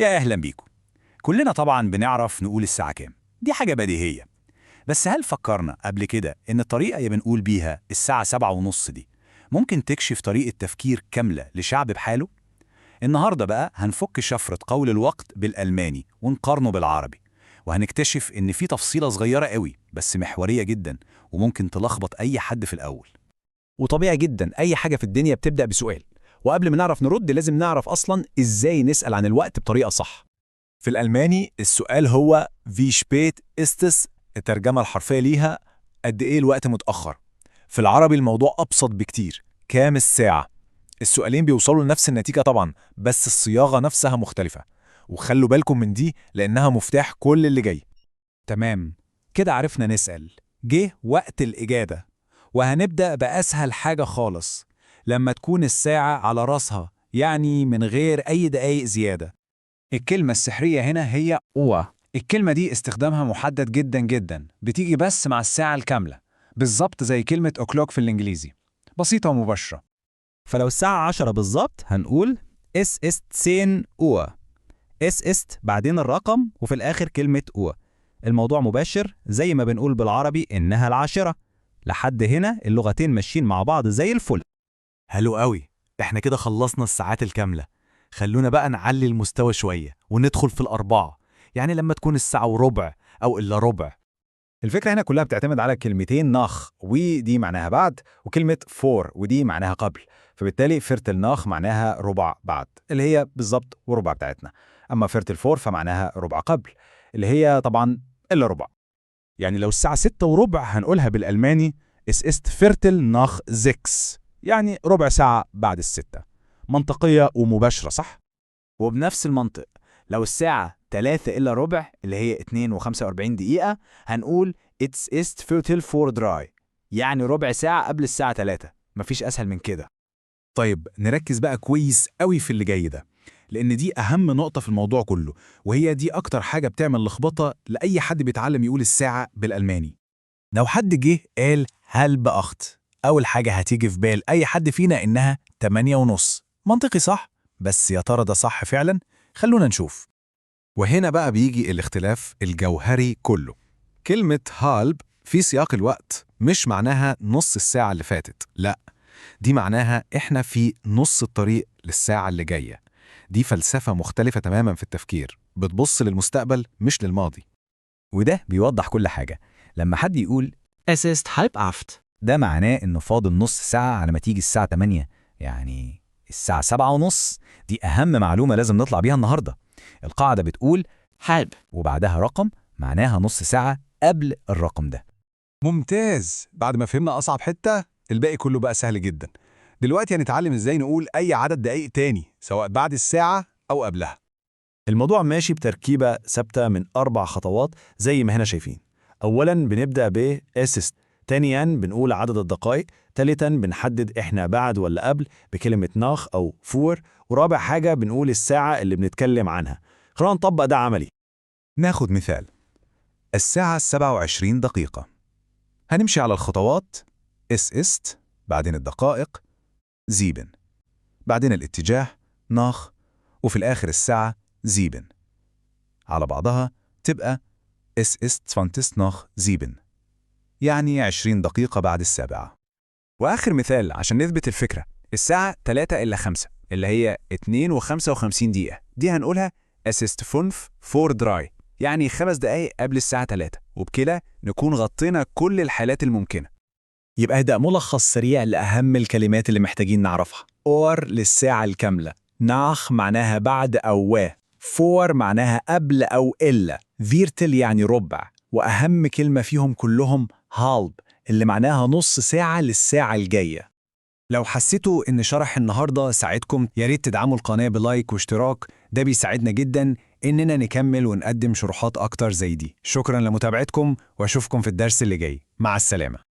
يا أهلا بيكم. كلنا طبعا بنعرف نقول الساعة كام، دي حاجة بديهية. بس هل فكرنا قبل كده إن الطريقة اللي بنقول بيها الساعة 7:30 دي ممكن تكشف طريقة تفكير كاملة لشعب بحاله؟ النهاردة بقى هنفك شفرة قول الوقت بالألماني ونقارنه بالعربي، وهنكتشف إن في تفصيلة صغيرة قوي بس محورية جدا وممكن تلخبط أي حد في الأول. وطبيعي جدا، أي حاجة في الدنيا بتبدأ بسؤال، وقبل ما نعرف نرد لازم نعرف أصلا إزاي نسأل عن الوقت بطريقة صح. في الألماني السؤال هو Wie spät ist es؟ الترجمة الحرفية ليها قد إيه الوقت متأخر. في العربي الموضوع أبسط بكتير، كام الساعة؟ السؤالين بيوصلوا لنفس النتيجة طبعا، بس الصياغة نفسها مختلفة. وخلوا بالكم من دي لأنها مفتاح كل اللي جاي. تمام، كده عرفنا نسأل، جه وقت الإجابة. وهنبدأ بأسهل حاجة خالص، لما تكون الساعة على راسها، يعني من غير أي دقايق زيادة. الكلمة السحرية هنا هي Uhr. الكلمة دي استخدامها محدد جدا جدا، بتيجي بس مع الساعة الكاملة، بالظبط زي كلمة o'clock في الإنجليزي. بسيطة ومباشرة. فلو الساعة 10 بالظبط هنقول es ist 10 Uhr. es ist بعدين الرقم وفي الآخر كلمة Uhr. الموضوع مباشر زي ما بنقول بالعربي إنها 10. لحد هنا اللغتين ماشيين مع بعض زي الفل. حلو قوي، احنا كده خلصنا الساعات الكاملة. خلونا بقى نعلي المستوى شوية وندخل في الأربعة، يعني لما تكون الساعة وربع أو إلا ربع. الفكرة هنا كلها بتعتمد على كلمتين nach، ودي معناها بعد، وكلمة vor ودي معناها قبل. فبالتالي Viertel nach معناها ربع بعد، اللي هي بالظبط وربع بتاعتنا. أما Viertel vor فمعناها ربع قبل، اللي هي طبعا إلا ربع. يعني لو الساعة 6:15 هنقولها بالألماني es ist Viertel nach sechs، يعني ربع ساعة بعد 6. منطقية ومباشرة، صح؟ وبنفس المنطق لو الساعة 2:45 اللي هي 2:45 هنقول es ist Viertel vor drei، يعني ربع ساعة قبل الساعة 3. مفيش أسهل من كده. طيب نركز بقى كويس قوي في اللي جاي ده، لأن دي أهم نقطة في الموضوع كله، وهي دي أكتر حاجة بتعمل لخبطة لأي حد بيتعلم يقول الساعة بالألماني. لو حد جه قال halb acht، أول حاجة هتيجي في بال أي حد فينا إنها 8:30. منطقي صح؟ بس يا ترى ده صح فعلا؟ خلونا نشوف. وهنا بقى بيجي الاختلاف الجوهري كله. كلمة halb في سياق الوقت مش معناها نص الساعة اللي فاتت، لا، دي معناها إحنا في نص الطريق للساعة اللي جاية. دي فلسفة مختلفة تماما في التفكير، بتبص للمستقبل مش للماضي. وده بيوضح كل حاجة. لما حد يقول Es ist halb acht. ده معناه إنه فاضل نص ساعة على ما تيجي الساعة 8، يعني الساعة 7:30. دي أهم معلومة لازم نطلع بيها النهاردة. القاعدة بتقول Halb. وبعدها رقم معناها نص ساعة قبل الرقم ده. ممتاز، بعد ما فهمنا أصعب حتة الباقي كله بقى سهل جدا. دلوقتي هنتعلم إزاي نقول أي عدد دقايق تاني، سواء بعد الساعة أو قبلها. الموضوع ماشي بتركيبة ثابتة من 4 خطوات زي ما هنا شايفين. أولاً بنبدأ ب es ist، تانياً بنقول عدد الدقائق، تالتاً بنحدد إحنا بعد ولا قبل بكلمة nach أو vor، ورابع حاجة بنقول الساعة اللي بنتكلم عنها. خلونا نطبق ده عملي. ناخد مثال، الساعة 27. هنمشي على الخطوات es ist، بعدين الدقائق sieben، بعدين الاتجاه nach، وفي الآخر الساعة sieben. على بعضها تبقى es ist 20 nach sieben، يعني 20 دقيقة بعد 7. وآخر مثال عشان نثبت الفكرة، الساعة 2:55 اللي هي 2:55، دي هنقولها es ist fünf vor drei، يعني 5 دقايق قبل الساعة 3. وبكده نكون غطينا كل الحالات الممكنة. يبقى ده ملخص سريع لأهم الكلمات اللي محتاجين نعرفها. Uhr للساعة الكاملة، nach معناها بعد أو و، vor معناها قبل أو إلا، Viertel يعني ربع، وأهم كلمة فيهم كلهم halb اللي معناها نص ساعة للساعة الجاية. لو حسيتوا إن شرح النهاردة ساعدكم، يا ريت تدعموا القناة بلايك واشتراك، ده بيساعدنا جدا إننا نكمل ونقدم شروحات أكتر زي دي. شكرا لمتابعتكم، وأشوفكم في الدرس اللي جاي. مع السلامة.